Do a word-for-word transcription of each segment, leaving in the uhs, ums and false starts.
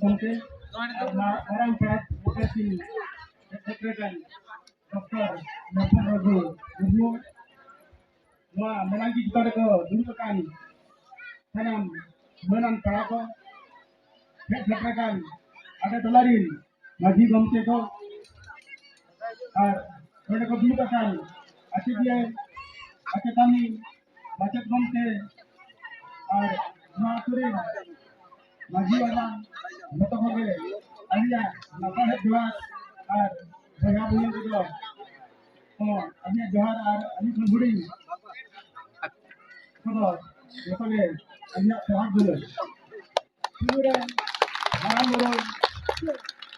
ᱜᱚᱢᱠᱮ ᱟᱨ ᱢᱟ-, ᱢᱟᱨᱟᱝ ᱯᱚᱨᱚᱵᱽ ᱥᱮᱴᱮᱨ ᱥᱤᱱ ᱥᱮᱴᱮᱨ ᱟᱠᱟᱱ ᱰᱚᱠᱴᱚᱨ ᱱᱚᱵᱚᱱ ᱨᱚᱜᱷᱩ ᱢᱩᱨᱢᱩ, ᱱᱚᱣᱟ ᱢᱮᱞᱟᱝᱠᱤ ᱪᱮᱛᱟᱱ ᱨᱮᱠᱚ ᱫᱩᱲᱩᱵ ᱟᱠᱟᱱ ᱥᱟᱱᱟᱢ ᱢᱟᱹᱱᱟᱱ ᱯᱮᱲᱟ ᱠᱚ, ᱦᱮᱡ ᱥᱮᱴᱮᱨ ᱟᱠᱟᱱ ᱟᱞᱮ ᱴᱚᱞᱟ ᱨᱤᱱ ᱢᱟᱹᱡᱷᱤ ᱜᱚᱢᱠᱮ ᱠᱚ ᱟᱨ ᱱᱚᱰᱮ ᱠᱚ ᱫᱩᱲᱩᱵ ᱟᱠᱟᱱ ᱟᱪᱮᱫᱤᱭᱟᱹ, ᱟᱪᱮᱛᱟᱹᱱᱤ, ᱢᱟᱪᱮᱫ ᱜᱚᱢᱠᱮ ᱟᱨ ᱱᱚᱣᱟ ᱟᱹᱛᱩ ᱨᱤᱱ ᱢᱟᱹᱡᱷᱤ ᱵᱟᱵᱟ, ᱡᱚᱛᱚ ᱠᱚᱜᱮ ᱟᱹᱞᱤᱧᱟᱜ ᱱᱟᱯᱟᱭ ᱡᱚᱦᱟᱨ ᱟᱨ ᱵᱚᱭᱦᱟ ᱵᱚᱭᱦᱟ ᱠᱚᱫᱚ ᱦᱚᱸ ᱟᱹᱞᱤᱧᱟᱜ ᱡᱚᱦᱟᱨ ᱟᱨ ᱟᱹᱞᱤᱧ ᱠᱷᱚᱱ ᱦᱩᱰᱤᱧ ᱠᱚᱫᱚ ᱡᱚᱛᱚ ᱜᱮ ᱟᱹᱞᱤᱧᱟᱜ ᱡᱚᱦᱟᱨ ᱫᱩᱞᱟᱹᱲ᱾ ᱯᱩᱭᱞᱩ ᱨᱮ ᱢᱟᱨᱟᱝ ᱵᱩᱨᱩ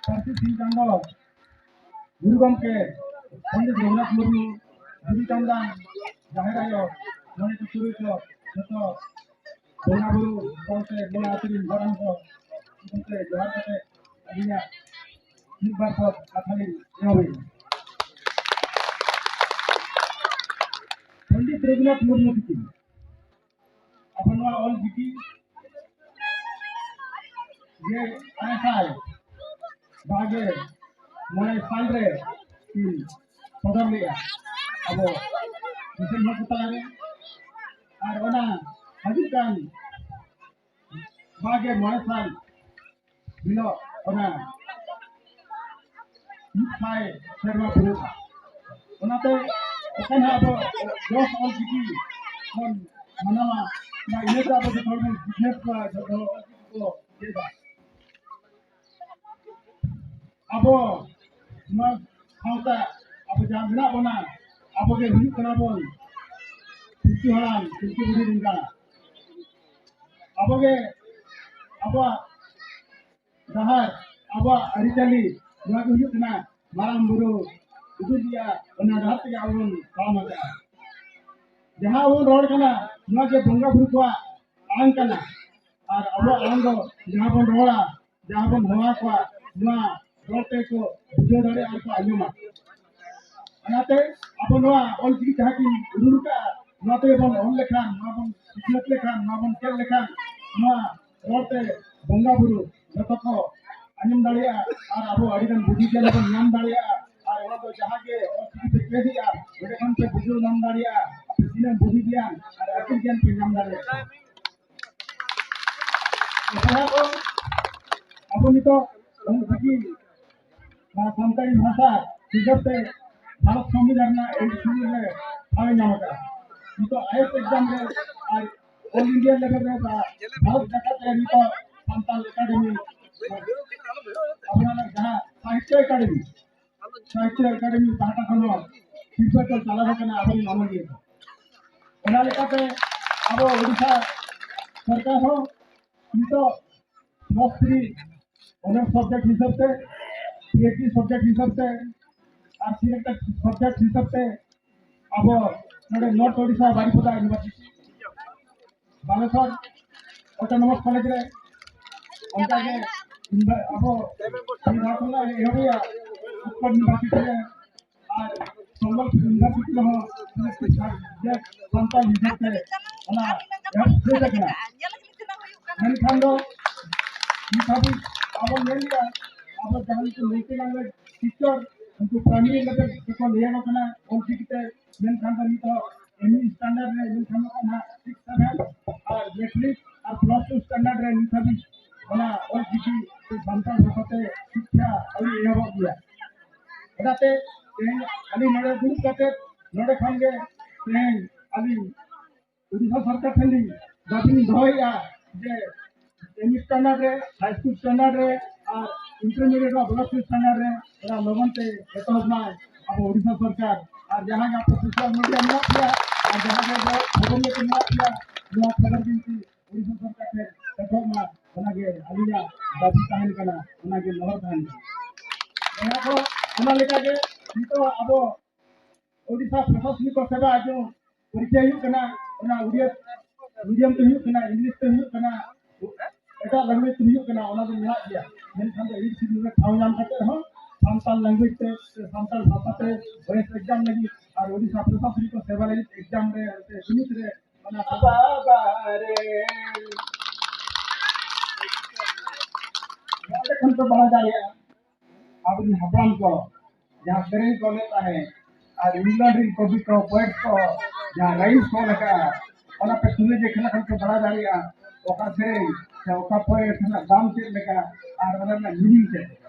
ᱯᱟᱹᱨᱥᱤ ᱥᱤᱧ ᱪᱟᱸᱫᱚ, ᱜᱩᱨᱩ ᱜᱚᱢᱠᱮ ᱯᱚᱱᱰᱤᱛ ᱨᱚᱜᱷᱩᱱᱟᱛᱷ ᱢᱩᱨᱢᱩ, ᱵᱤᱫᱩ ᱪᱟᱸᱫᱟᱱ, ᱡᱟᱦᱮᱨ ᱟᱭᱳ, ᱢᱚᱬᱮ ᱠᱚ ᱛᱩᱨᱩᱭ ᱠᱚ ᱡᱚᱛᱚ ᱵᱚᱸᱜᱟ ᱵᱩᱨᱩ ᱥᱟᱶᱛᱮ ᱵᱚᱸᱜᱟ ᱟᱹᱛᱩ ᱨᱤᱱ ᱢᱟᱨᱟᱝ ᱠᱚ ᱜᱚᱢᱠᱮ ᱡᱚᱦᱟᱨ ᱠᱟᱛᱮ ᱟᱹᱞᱤᱧᱟᱜ ᱢᱤᱫ ᱵᱟᱨ ᱯᱚᱫ ᱠᱟᱛᱷᱟ ᱞᱤᱧ ᱮᱦᱚᱵᱮᱫᱼᱟ᱾ ᱯᱚᱱᱰᱤᱛ ᱨᱚᱜᱷᱩᱱᱟᱛᱷ ᱢᱩᱨᱢᱩ ᱛᱤᱠᱤᱱ ᱟᱵᱚ ᱱᱚᱣᱟ ᱚᱞ ᱪᱤᱠᱤ ᱜᱮ ᱟᱨᱮ ᱥᱟᱭ ᱵᱟᱜᱮ ᱢᱚᱬᱮ ᱥᱟᱞ ᱨᱮ ᱠᱤᱱ ᱥᱚᱫᱚᱨ ᱞᱮᱫᱼᱟ ᱟᱵᱚ ᱫᱤᱥᱚᱢ ᱦᱚᱲ ᱠᱚ ᱛᱟᱞᱟᱨᱮ᱾ ᱟᱨ ᱚᱱᱟ ᱦᱤᱡᱩᱜ ᱠᱟᱱ ᱵᱟᱜᱮ ᱢᱚᱬᱮ ᱥᱟᱞ ᱦᱤᱞᱳᱜ ᱚᱱᱟ ᱢᱤᱫ ᱥᱟᱭ ᱥᱮᱨᱢᱟ ᱯᱩᱨᱟᱹᱜᱼᱟ᱾ ᱚᱱᱟᱛᱮ ᱚᱠᱟ ᱱᱟᱦᱟᱜ ᱟᱵᱚ ᱡᱚᱥ ᱚᱞ ᱪᱤᱠᱤ ᱵᱚᱱ ᱢᱟᱱᱟᱣᱟ, ᱚᱱᱟ ᱤᱭᱟᱹᱛᱮ ᱟᱵᱚ ᱡᱚᱛᱚ ᱦᱚᱲ ᱵᱚᱱ ᱵᱩᱡᱷᱟᱹᱣ ᱠᱚᱣᱟ, ᱡᱚᱛᱚ ᱦᱚᱲ ᱚᱞ ᱪᱤᱠᱤ ᱠᱚ ᱪᱮᱫᱟ᱾ ᱟᱵᱚ ᱱᱚᱣᱟ ᱥᱟᱶᱛᱟ, ᱟᱵᱚ ᱡᱟᱦᱟᱸ ᱢᱮᱱᱟᱜ ᱵᱚᱱᱟ, ᱟᱵᱚ ᱜᱮ ᱦᱩᱭᱩᱜ ᱠᱟᱱᱟ ᱵᱚᱱ ᱯᱤᱞᱪᱩ ᱦᱟᱲᱟᱢ, ᱯᱤᱞᱪᱩ ᱵᱩᱲᱦᱤ ᱵᱚᱸᱜᱟ᱾ ᱟᱵᱚ ᱜᱮ ᱟᱵᱚᱣᱟᱜ ᱰᱟᱦᱟᱨ, ᱟᱵᱚᱣᱟᱜ ᱟᱹᱨᱤᱪᱟᱹᱞᱤ, ᱱᱚᱣᱟ ᱜᱮ ᱦᱩᱭᱩᱜ ᱠᱟᱱᱟ ᱢᱟᱨᱟᱝ ᱵᱩᱨᱩ ᱩᱫᱩᱜ ᱞᱮᱜᱼᱟ, ᱚᱱᱟ ᱰᱟᱦᱟᱨ ᱛᱮᱜᱮ ᱟᱵᱚ ᱵᱚᱱ ᱛᱟᱲᱟᱢ ᱟᱠᱟᱫᱼᱟ᱾ ᱡᱟᱦᱟᱸ ᱵᱚᱱ ᱨᱚᱲ ᱠᱟᱱᱟ, ᱱᱚᱣᱟ ᱜᱮ ᱵᱚᱸᱜᱟ ᱵᱩᱨᱩ ᱠᱚᱣᱟᱜ ᱟᱲᱟᱝ ᱠᱟᱱᱟ᱾ ᱟᱨ ᱟᱵᱚᱣᱟᱜ ᱟᱲᱟᱝ ᱫᱚ ᱡᱟᱦᱟᱸ ᱵᱚᱱ ᱨᱚᱲᱟ, ᱡᱟᱦᱟᱸ ᱵᱚᱱ ᱦᱚᱦᱚ ᱟᱠᱚᱣᱟ, ᱱᱚᱣᱟ ᱨᱚᱲ ᱛᱮᱠᱚ ᱵᱩᱡᱷᱟᱹᱣ ᱫᱟᱲᱮᱭᱟᱜᱼᱟ ᱟᱨ ᱠᱚ ᱟᱸᱡᱚᱢᱟ᱾ ᱚᱱᱟᱛᱮ ᱟᱵᱚ ᱱᱚᱣᱟ ᱚᱞ ᱪᱤᱠᱤ ᱡᱟᱦᱟᱸ ᱠᱤᱱ ᱩᱰᱩᱠ ᱟᱠᱟᱫᱼᱟ, ᱱᱚᱣᱟ ᱛᱮᱜᱮ ᱵᱚᱱ ᱚᱞ ᱞᱮᱠᱷᱟᱱ, ᱱᱚᱣᱟ ᱵᱚᱱ ᱥᱤᱠᱷᱱᱟᱹᱛ ᱞᱮᱠᱷᱟᱱ, ᱱᱚᱣᱟ ᱵᱚᱱ ᱪᱮᱫ ᱞᱮᱠᱷᱟᱱ, ᱱᱚᱣᱟ ᱨᱚᱲ ᱛᱮ ᱵᱚᱸᱜᱟ ᱵᱩᱨᱩ ᱡᱚᱛᱚ ᱠᱚ ᱟᱸᱡᱚᱢ ᱫᱟᱲᱮᱭᱟᱜᱼᱟ ᱟᱨ ᱟᱵᱚ ᱟᱹᱰᱤ ᱜᱟᱱ ᱵᱩᱫᱷᱤ ᱜᱮᱭᱟᱱ ᱵᱚᱱ ᱧᱟᱢ ᱫᱟᱲᱮᱭᱟᱜᱼᱟ᱾ ᱟᱨ ᱚᱱᱟ ᱫᱚ ᱡᱟᱦᱟᱸ ᱜᱮ ᱚᱞᱪᱤᱠᱤ ᱯᱮ ᱪᱮᱫ ᱮᱜᱼᱟ, ᱚᱸᱰᱮ ᱠᱷᱚᱱ ᱯᱮ ᱵᱩᱡᱷᱟᱹᱣ ᱧᱟᱢ ᱫᱟᱲᱮᱭᱟᱜᱼᱟ ᱟᱯᱮ ᱛᱤᱱᱟᱹᱜ ᱵᱩᱫᱷᱤ ᱜᱮᱭᱟᱱ ᱟᱨ ᱟᱹᱠᱤᱞ ᱜᱮᱭᱟᱱ ᱯᱮ ᱧᱟᱢ ᱫᱟᱲᱮᱭᱟᱜᱼᱟ᱾ ᱵᱚᱭᱦᱟ ᱠᱚ, ᱟᱵᱚ ᱱᱤᱛᱚᱜ ᱚᱞᱪᱤᱠᱤ ᱱᱚᱣᱟ ᱥᱟᱱᱛᱟᱲᱤ ᱵᱷᱟᱥᱟ ᱦᱤᱥᱟᱹᱵ ᱛᱮ ᱵᱷᱟᱨᱚᱛ ᱥᱚᱝᱵᱤᱫᱷᱟᱱ ᱨᱮᱱᱟᱜ eighth schedule ᱨᱮ ᱴᱷᱟᱶ ᱮ ᱧᱟᱢ ᱟᱠᱟᱫᱟ᱾ ᱱᱤᱛᱚᱜ IAS exam ᱨᱮ ᱟᱨ all India level ᱨᱮ ᱵᱟ ᱵᱷᱟᱨᱚᱛ ᱡᱟᱠᱟᱛ ᱨᱮ ᱱᱤᱛᱚᱜ ᱥᱟᱱᱛᱟᱲ ᱮᱠᱟᱰᱮᱢᱤ, ᱟᱵᱚᱱᱟᱜ ᱡᱟᱦᱟᱸ ᱥᱟᱦᱤᱛᱛᱚ ᱮᱠᱟᱰᱮᱢᱤ, ᱥᱟᱦᱤᱛᱛᱚ ᱮᱠᱟᱰᱮᱢᱤ ᱯᱟᱦᱴᱟ ᱠᱷᱚᱱ ᱦᱚᱸ ᱥᱤᱨᱯᱟᱹ ᱠᱚ ᱪᱟᱞᱟᱣ ᱟᱠᱟᱱᱟ ᱟᱵᱚᱨᱮᱱ ᱚᱱᱚᱞᱤᱭᱟᱹ ᱠᱚ᱾ ᱚᱱᱟ ᱞᱮᱠᱟᱛᱮ ᱟᱵᱚ ᱳᱰᱤᱥᱟ ᱥᱚᱨᱠᱟᱨ ᱦᱚᱸ ᱱᱤᱛᱚᱜ plus three honours subject ᱦᱤᱥᱟᱹᱵ ᱛᱮ, PhD subject ᱦᱤᱥᱟᱹᱵ ᱛᱮ ᱟᱨ selected subject ᱦᱤᱥᱟᱹᱵ ᱛᱮ ᱟᱵᱚ ᱱᱚᱰᱮ North Odisha ᱵᱟᱨᱤᱯᱟᱫᱟ University, ᱵᱟᱞᱮᱥᱚᱨ Autonomous College ᱨᱮ ᱚᱱᱠᱟᱜᱮ ᱟᱵᱚ ᱥᱟᱱᱛᱟᱲ ᱠᱷᱚᱱᱟᱜ ᱮᱦᱚᱵ ᱦᱩᱭᱩᱜᱼᱟ, ᱩᱛᱠᱚᱞ University ᱨᱮ ᱟᱨ ᱥᱚᱢᱵᱚᱞᱯᱩᱨ University ᱨᱮᱦᱚᱸ ᱥᱟᱱᱛᱟᱲ ᱦᱤᱥᱟᱹᱵ ᱛᱮ ᱚᱱᱟ ᱮᱦᱚᱵ ᱦᱩᱭ ᱟᱠᱟᱱᱟ᱾ ᱢᱮᱱᱠᱷᱟᱱ ᱫᱚ ᱱᱤᱛ ᱦᱟᱹᱵᱤᱡ ᱟᱵᱚ ᱧᱮᱞ ᱜᱮᱭᱟ, ᱟᱵᱚ ᱡᱟᱦᱟᱸ ᱱᱩᱠᱩ multi language teacher, ᱩᱱᱠᱩ primary level ᱛᱮᱠᱚ ᱞᱟᱹᱭ ᱟᱠᱚ ᱠᱟᱱᱟ ᱚᱞᱪᱤᱠᱤ ᱛᱮ, ᱢᱮᱱᱠᱷᱟᱱ ᱫᱚ ᱱᱤᱛᱚᱜ ME standard ᱨᱮ ᱢᱮᱱᱠᱷᱟᱱ ᱫᱚ ᱱᱟᱦᱟᱜ six seven ᱟᱨ matric ᱟᱨ plus two standard ᱨᱮ ᱱᱤᱛ ᱦᱟᱹᱵᱤᱡ ᱚᱱᱟ ᱚᱞᱪᱤᱠᱤ ᱥᱮ ᱥᱟᱱᱛᱟᱲ ᱵᱷᱟᱥᱟ ᱛᱮ ᱥᱤᱠᱠᱷᱟ ᱟᱹᱣᱨᱤ ᱮᱦᱚᱵᱚᱜ ᱜᱮᱭᱟ᱾ ᱚᱱᱟᱛᱮ ᱛᱮᱦᱮᱧ ᱟᱹᱞᱤᱧ ᱱᱚᱰᱮ ᱫᱩᱲᱩᱵ ᱠᱟᱛᱮ ᱱᱚᱰᱮ ᱠᱷᱚᱱ ᱜᱮ ᱛᱮᱦᱮᱧ ᱟᱹᱞᱤᱧ ᱩᱰᱤᱥᱟ ᱥᱚᱨᱠᱟᱨ ᱴᱷᱮᱱ ᱞᱤᱧ ᱫᱟᱹᱵᱤ ᱞᱤᱧ ᱫᱚᱦᱚᱭᱮᱫᱼᱟ ᱡᱮ ME standard ᱨᱮ, high school standard ᱨᱮ ᱟᱨ intermediate ᱨᱮ block standard ᱨᱮ ᱚᱱᱟ ᱞᱚᱜᱚᱱ ᱛᱮ ᱮᱛᱚᱦᱚᱵ ᱢᱟ ᱟᱵᱚ ᱩᱰᱤᱥᱟ ᱥᱚᱨᱠᱟᱨ᱾ ᱟᱨ ᱡᱟᱦᱟᱸ ᱜᱮ ᱟᱯᱮ social media ᱢᱮᱱᱟᱜ ᱯᱮᱭᱟ ᱟᱨ ᱡᱟᱦᱟᱸ ᱜᱮ ᱟᱵᱚ ᱠᱷᱚᱵᱚᱨ ᱤᱭᱟᱹ ᱠᱚ ᱢᱮᱱᱟᱜ ᱯᱮᱭᱟ, ᱱᱚᱣᱟ ᱠᱷᱚᱵᱚᱨ ᱵᱤᱱᱛᱤ ᱩᱰᱤᱥᱟ ᱥᱚᱨᱠᱟᱨ ᱴᱷᱮᱱ ᱥᱮᱴᱮᱨᱚᱜ ᱢᱟ, ᱚᱱᱟᱜᱮ ᱟᱹᱞᱤᱧᱟᱜ ᱫᱟᱹᱵᱤ ᱛᱟᱦᱮᱱ ᱠᱟᱱᱟ, ᱚᱱᱟᱜᱮ ᱱᱮᱦᱚᱨ ᱛᱟᱦᱮᱱ ᱠᱟᱱᱟ᱾ ᱚᱱᱟ ᱠᱚ, ᱚᱱᱟ ᱞᱮᱠᱟᱜᱮ ᱱᱤᱛᱚᱜ ᱟᱵᱚ ᱳᱰᱤᱥᱟ ᱯᱨᱚᱥᱟᱥᱚᱱᱤᱠ ᱥᱮᱵᱟ ᱡᱮ ᱯᱚᱨᱤᱪᱚᱭ ᱦᱩᱭᱩᱜ ᱠᱟᱱᱟ, ᱚᱱᱟ ᱩᱲᱤᱭᱟ medium ᱛᱮ ᱦᱩᱭᱩᱜ ᱠᱟᱱᱟ, English ᱛᱮ ᱦᱩᱭᱩᱜ ᱠᱟᱱᱟ, ᱮᱴᱟᱜ language ᱛᱮ ᱦᱩᱭᱩᱜ ᱠᱟᱱᱟ, ᱚᱱᱟ ᱫᱚ ᱢᱮᱱᱟᱜ ᱜᱮᱭᱟ᱾ ᱢᱮᱱᱠᱷᱟᱱ ᱫᱚ eighth schedule ᱨᱮ ᱴᱷᱟᱶ ᱧᱟᱢ ᱠᱟᱛᱮ ᱨᱮᱦᱚᱸ ᱥᱟᱱᱛᱟᱲ language ᱛᱮ ᱥᱮ ᱥᱟᱱᱛᱟᱲ ᱵᱷᱟᱥᱟ ᱛᱮ OAS exam ᱞᱟᱹᱜᱤᱫ ᱟᱨ ᱳᱰᱤᱥᱟ ᱯᱨᱚᱥᱟᱥᱚᱱᱤᱠ ᱥᱮᱵᱟ ᱞᱟᱹᱜᱤᱫ exam ᱨᱮ ᱥᱮ ᱵᱤᱱᱤᱰ ᱨᱮ ᱚᱱᱟ ᱵᱟᱵᱟ ᱨᱮ ᱠᱷᱟᱱ ᱯᱮ ᱵᱟᱲᱟᱭ ᱫᱟᱲᱮᱭᱟᱜᱼᱟ, ᱟᱵᱚᱨᱮᱱ ᱦᱟᱯᱲᱟᱢ ᱠᱚ ᱡᱟᱦᱟᱸ ᱥᱮᱨᱮᱧ ᱠᱚ ᱞᱮᱫ ᱛᱟᱦᱮᱸᱫ ᱟᱨ ᱤᱝᱞᱮᱱᱰ ᱨᱮᱱ ᱠᱚᱵᱤ ᱠᱚ, ᱯᱚᱭᱮᱴ ᱠᱚ ᱡᱟᱦᱟᱸ ᱨᱟᱭᱤᱢᱥ ᱠᱚ ᱚᱞ ᱟᱠᱟᱫᱼᱟ, ᱚᱱᱟ ᱯᱮ ᱛᱩᱞᱟᱹ ᱡᱚᱠᱷᱟ ᱞᱮᱠᱷᱟᱱ ᱯᱮ ᱵᱟᱲᱟᱭ ᱫᱟᱲᱮᱭᱟᱜᱼᱟ ᱚᱠᱟ ᱥᱮᱨᱮᱧ ᱥᱮ ᱚᱠᱟ ᱯᱚᱭᱮᱴ ᱨᱮᱱᱟᱜ ᱫᱟᱢ ᱪᱮᱫ ᱞᱮᱠᱟ ᱟᱨ ᱚᱱᱟ ᱨᱮᱱᱟᱜ ᱢᱤᱱᱤᱝ ᱪᱮᱫ ᱞᱮᱠᱟ᱾